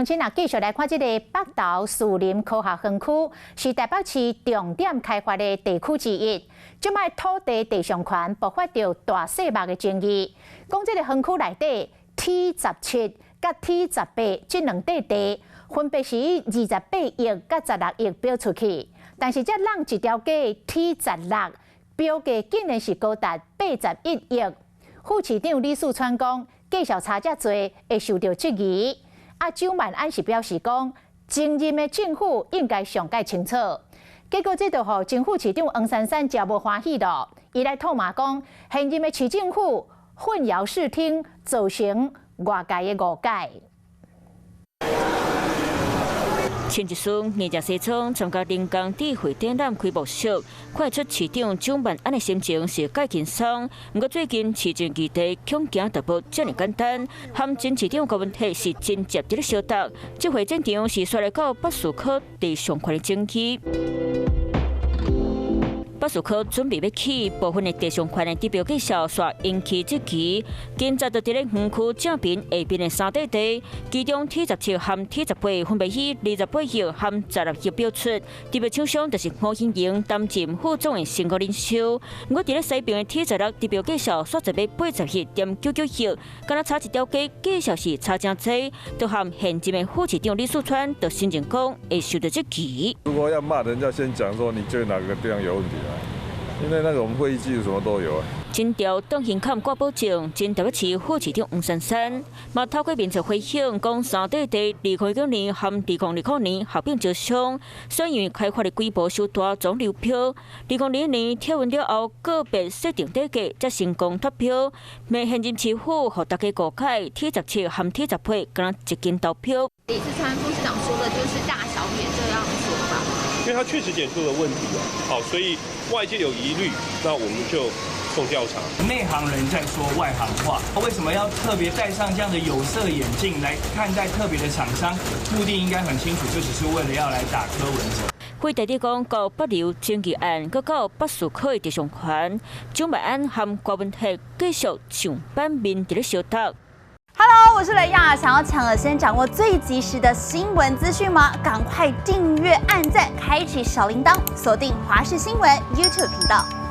鄉親啊，繼續來看這個北投士林科學園區，是台北市重點開發的地區之一。這擺土地地上權爆發著大細目的爭議，講這個園區內底 T 17佮 T 18這兩塊地，分別是以28億佮16億標出去，但是這挵一條街 T 16標價竟然是高達81億。副市長李四川講，價數差遮濟會受著質疑。啊，蔣萬安是表示講，前任的政府應該上蓋清楚。結果這就予前副市長黃珊珊誠無歡喜囉，伊來痛罵講，現任的市政府混淆視聽，造成外界的誤解。穿一身硬質西裝參加人工智慧展覽開幕式，看出市長蔣萬安的心情是蓋輕鬆。毋過最近市政議題恐驚就無遮爾簡單，和前市長柯文哲是真捷佇咧相鬥。這回戰場是紲來到北士科地上權的爭議。北士科準備欲起部分的地上權的指標計數，煞引起質疑。今早就佇咧園區正邊下邊的三塊地，其中 T 17和 T 18分別以28億和16億標出，指標廠商就是吳欣盈擔任副總的成功領袖。毋過佇咧西邊的 T 16指標計數，煞就欲81.99億，敢若差一條街，計數是差誠濟，就和現任的副市長李四川就承認講會受著質疑。如果要罵人家，先講說你覺得哪個地方有問題啊？因為那個我們會議記錄什麼都有啊。真調當現坎掛保證，前台北市副市長黃珊珊嘛透過面冊回應，講三塊地2019年和2020年合併招商，雖然開發的規模受大總流標，2021年貼文了後個別設定底價才成功達標，罵現任市府予大家誤解 T 17和 T18敢若一間投標。李四川副市長說的就是大小眼這樣的說法，因為他確實檢出了問題啊，好，所以外界有疑慮，那我們就送調查。內行人在說外行話，為什麼要特別戴上這樣的有色眼鏡來看待特別的廠商？目的應該很清楚，就只是為了要來打柯文哲。會代理講到北流爭議案，閣到北士科的地上權，蔣萬安和柯文哲繼續上版面佇咧相鬥。 Hello，我是雷亞，想要搶先掌握最及時的新聞資訊嗎？趕快訂閱、按讚、開啟小鈴鐺，鎖定華視新聞 YouTube 頻道。